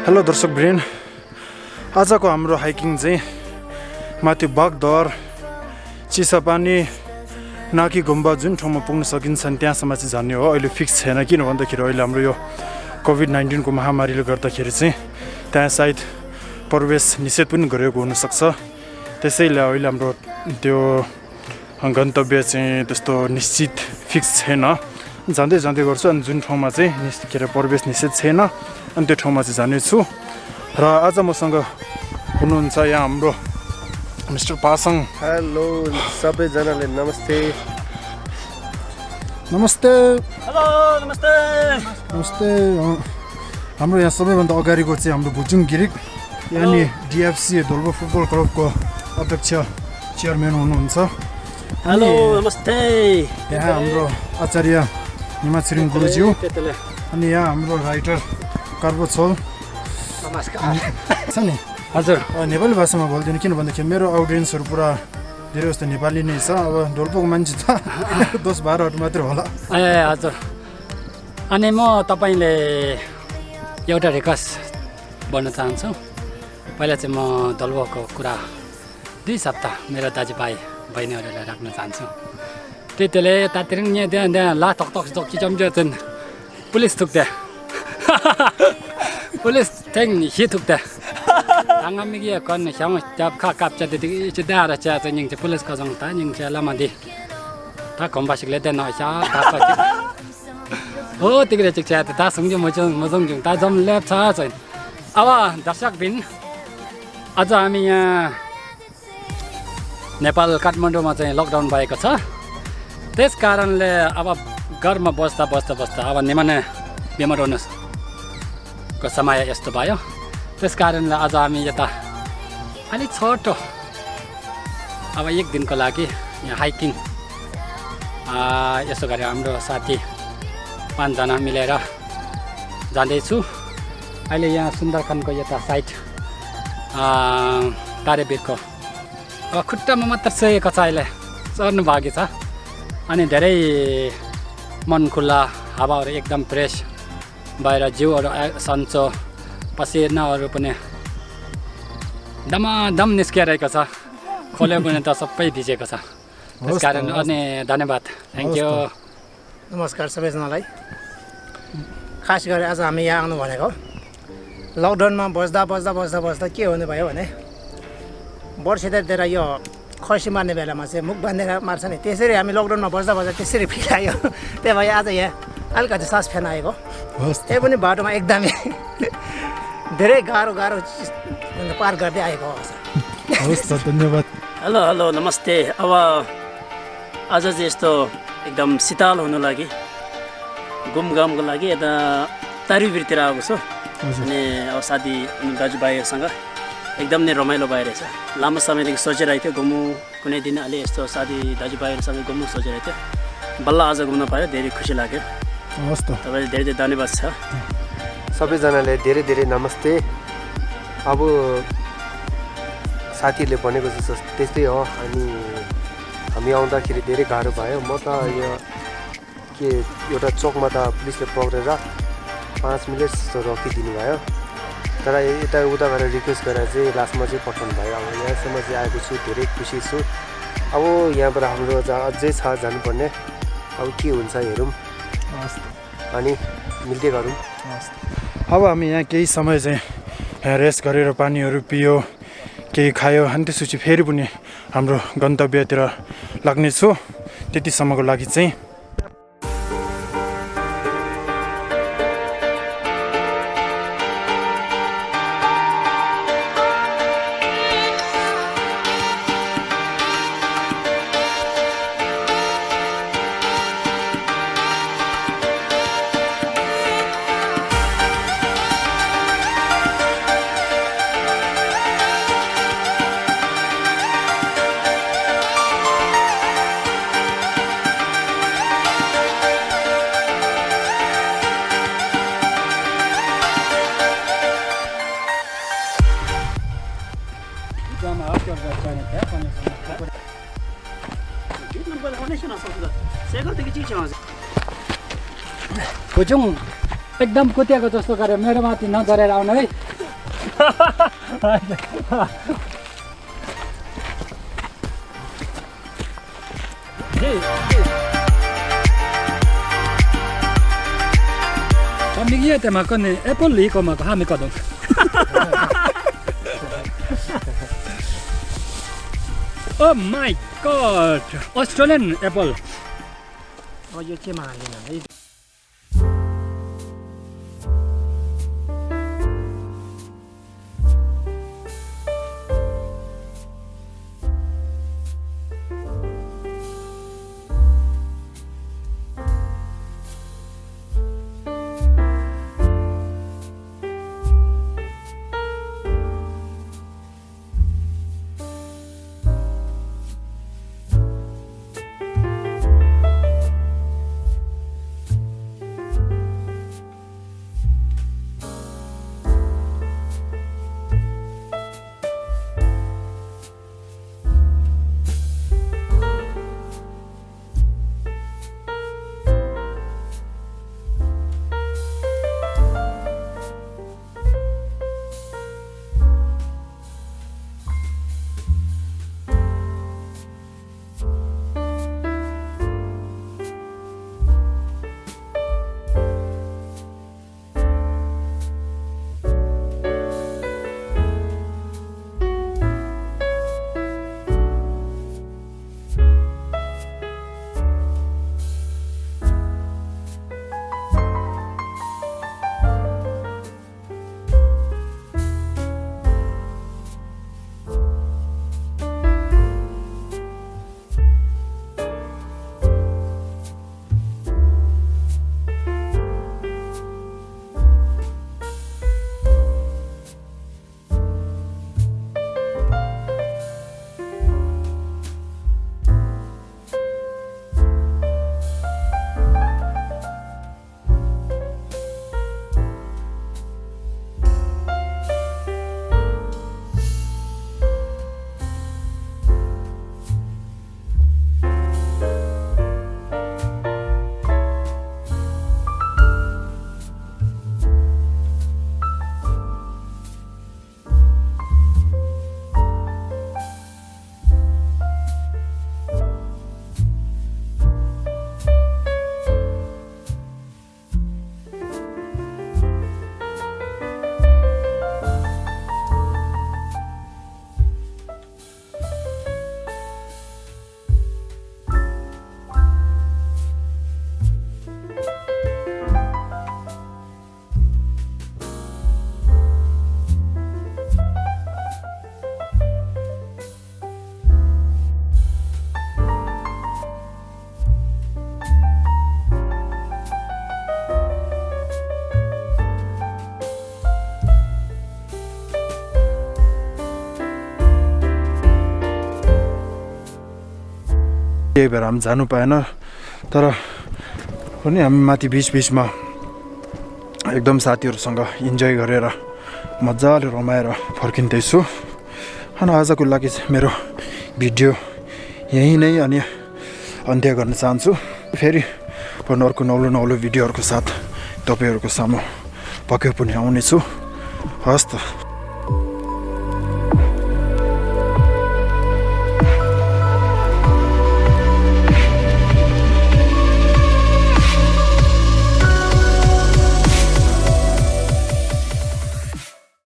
Hello दर्शक brain आजको हाम्रो हाइकिङ चाहिँ माथि बागदर चिसापानी नाकी गुम्बा जुन ठाउँमा पुग्न सकिन्छ त्यहाँसम्म चाहिँ जाने हो। अहिले फिक्स छैन किन भन्दाखेरि अहिले हाम्रो यो कोभिड-19 को महामारीले गर्दाखेरि चाहिँ त्यहाँ सायद प्रवेश निषेध पनि गरिएको हुनसक्छ। त्यसैले अहिले हाम्रो त्यो गन्तव्य चाहिँ त्यस्तो निश्चित फिक्स छैन। जाँदै गर्छु अनि जुन ठाउँमा चाहिँ प्रवेश निषेध छैन अनि त्यो ठाउँमा चाहिँ जानेछु। र आज मसँग हुनुहुन्छ यहाँ हाम्रो मिस्टर पासाङ। हेलो सबैजनाले नमस्ते। नमस्ते। हेलो नमस्ते। नमस्ते। हाम्रो यहाँ सबैभन्दा अगाडिको चाहिँ हाम्रो भुजुङ गिरिक यानि डिएफसी धोल्बो फुटबल क्लबको अध्यक्ष चेयरम्यान हुनुहुन्छ। हेलो नमस्ते। यहाँ हाम्रो आचार्य हिमा छिरिङ गुरुज्यू अनि यहाँ हाम्रो राइटर कार्बो छोल नमस्कार छ नि। हजुर नेपाली भाषामा बोल्दिनँ किन भन्दाखेरि मेरो अडियन्सहरू पुरा धेरै जस्तो नेपाली नै छ। अब ढोल्पोको मान्छे त 10-12 मात्रै होला। ए हजुर अनि म तपाईँले एउटा रिक्वेस्ट गर्न चाहन्छु। पहिला चाहिँ म दलबोको कुरा 2 सप्ताह मेरो दाजुभाइ बहिनीहरूलाई राख्न चाहन्छु। त्यतिले तातिर त्यहाँ ला तक चिचम्जो चाहिँ पुलिस थुक्दा पुलिस ठ्याङ हि थुक्दा Angami kon siamo jab kapcha de dara cha ning police ka jong ta ning cha lama di ta kom basik le den no cha ta pa ho tigre chik cha ta sung ju mo jong ta jom lep cha cha awa darshak bin आज हामी यहाँ नेपाल काठमाडौँमा चाहिँ lockdown भएको छ। त्यस कारणले अब घरमा बस्दा अब निमन बिमार हुनुको समय यस्तो भयो। त्यस कारणले आज हामी यता अलिक छोटो अब 1 दिनको लागि यहाँ हाइकिङ यसो गरे हाम्रो साथी 5 जना मिलेर जाँदैछु। अहिले यहाँ सुन्दरखनको यता साइड तारेभिरको अब खुट्टामा मात्र सहेको छ। अहिले चढ्नु भागी छ अनि धेरै मन खुल्ला हावाहरू एकदम फ्रेस भएर जिउहरू सन्चो पसिनाहरू पनि दम निस्किरहेको छ। खोल्यो पनि त सबै भिजेको छ। त्यसकारण अनि धन्यवाद थ्याङ्क यू। नमस्कार सबैजनालाई। खास गरी आज हामी यहाँ आउनु भनेको लकडाउनमा बस्दा के हुने भयो भने वर्षेतिर यो खसी मार्ने बेलामा चाहिँ मुख बाँधेर मार्छ नि, त्यसरी हामी लकडाउनमा बस्दा त्यसरी फिल आयो। त्यही भएर आज यहाँ अलिकति सास फेर्न आएको। त्यही पनि बाटोमा एकदमै धेरै गाह्रो पार गर्दै आएको हो। धन्यवाद। हेलो नमस्ते। अब आज चाहिँ यस्तो एकदम शीतल हुनु लागि घुमघामको लागि यता तारेभिरतिर आएको छु। अनि अब साथी दाजुभाइहरूसँग एकदम नै रमाइलो भइरहेछ। लामो समयदेखि सोचिरहेको थियो घुम्नु कुनै दिन अलि यस्तो साथी दाजुभाइहरूसँग घुम्नु सोचिरहेको थियो। बल्ल आज घुम्न पायो, धेरै खुसी लाग्यो। तपाईँले धेरै धन्यवाद छ। सबैजनाले धेरै नमस्ते। अब साथीहरूले भनेको जस्तो त्यस्तै हो। अनि हामी आउँदाखेरि धेरै गाह्रो भयो। म त यो एउटा चोकमा त पुलिसले पक्रेर 5 मिनट जस्तो रोकिदिनु भयो। तर यता उता गरेर रिक्वेस्ट गरेर चाहिँ लास्टमा चाहिँ पठाउनु भयो। अब यहाँसम्म चाहिँ आएको छु, धेरै खुसी छु। अब यहाँबाट हाम्रो अझै छ जानुपर्ने। अब के हुन्छ हेरौँ अनि मिल्दै गरौँ। अब हामी यहाँ केही समय चाहिँ रेस्ट गरेर पानीहरू पियो, केही खायो अनि त्यसपछि फेरि पनि हाम्रो गन्तव्यतिर लाग्नेछु। त्यतिसम्मको लागि चाहिँ भुजुङ एकदम कुतिएको जस्तो गरेर मेरो माथि नजरेर आउनु है। Pamigyan tema ko ni Apple li ko makahami ko dong. Oh my god! Australian apple. यो चाहिँ हाल्दैन है त्यही भएर हामी जानु पाएन तर पनि हामी माथि बिचमा एकदम साथीहरूसँग इन्जोय गरेर मजाले रमाएर फर्किँदैछु अनि आजको लागि मेरो भिडियो यही नै अनि अन्त्य गर्न चाहन्छु फेरि पनि अर्को नौलो भिडियोहरूको साथ तपाईहरुको सामु पक्कै पनि आउनेछु हस् त